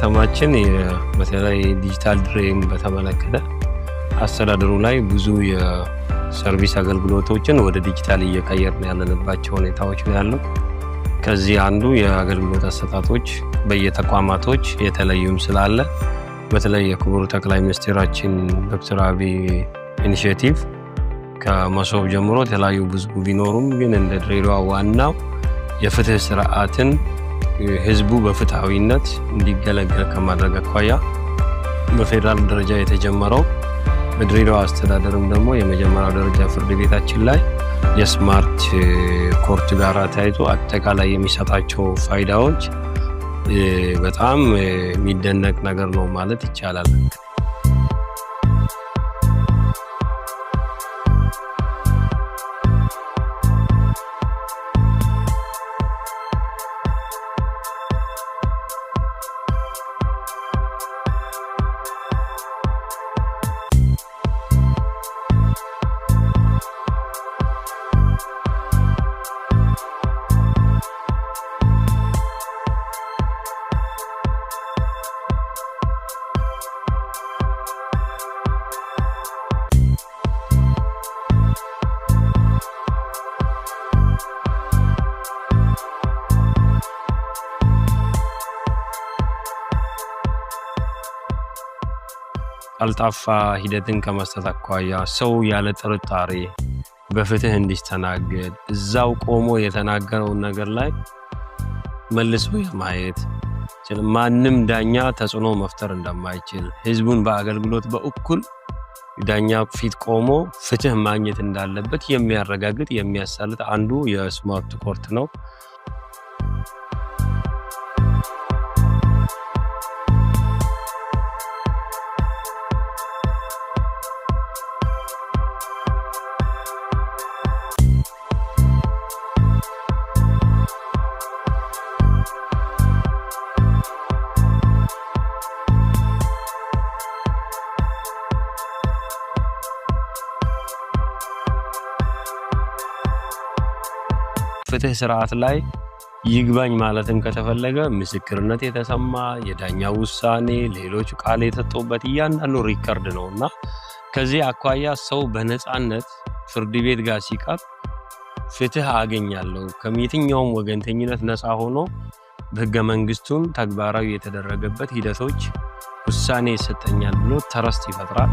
ከተማችን በተለይ ዲጂታል ድሬን በተመለከተ አስተዳደሩ ላይ ብዙ የ service አገልግሎቶችን ወደ ዲጂታል እየቀየርን ያለንባቸው ሁኔታዎች ነው ያሉት። ከዚህ አንዱ የአገልግሎት አሰጣጦች በየተቋማቶች የተለዩም ስላለ፣ በተለይ የክቡር ጠቅላይ ሚኒስትራችን ዶክተር አብይ initiative ከመሶብ ጀምሮ የተለያዩ ብዙ ቢኖሩም፣ ግን እንደ ድሬዳዋ ዋናው የፍትህ ስርዓትን ህዝቡ በፍትሐዊነት እንዲገለገል ከማድረግ አኳያ በፌዴራል ደረጃ የተጀመረው፣ በድሬዳዋ አስተዳደርም ደግሞ የመጀመሪያው ደረጃ ፍርድ ቤታችን ላይ የ smart court ጋር ተያይዞ አጠቃላይ የሚሰጣቸው ፋይዳዎች በጣም የሚደነቅ ነገር ነው ማለት ይቻላል። ቀልጣፋ ሂደትን ከመስጠት አኳያ ሰው ያለ ጥርጣሬ በፍትህ እንዲስተናገድ፣ እዛው ቆሞ የተናገረውን ነገር ላይ መልሶ የማየት፣ ማንም ዳኛ ተጽዕኖ መፍጠር እንደማይችል፣ ህዝቡን በአገልግሎት በእኩል ዳኛ ፊት ቆሞ ፍትህ ማግኘት እንዳለበት የሚያረጋግጥ፣ የሚያሳልጥ አንዱ የ smart court ነው። ፍትህ ስርዓት ላይ ይግባኝ ማለትም ከተፈለገ ምስክርነት የተሰማ፣ የዳኛ ውሳኔ፣ ሌሎች ቃል የተሰጡበት እያንዳንዱ record ነው እና ከዚህ አኳያ ሰው በነፃነት ፍርድ ቤት ጋር ሲቀርብ ፍትህ አገኛለሁ፣ ከየትኛውም ወገንተኝነት ነፃ ሆኖ በህገ መንግስቱን ተግባራዊ የተደረገበት ሂደቶች ውሳኔ ይሰጠኛል ብሎ trust ይፈጥራል።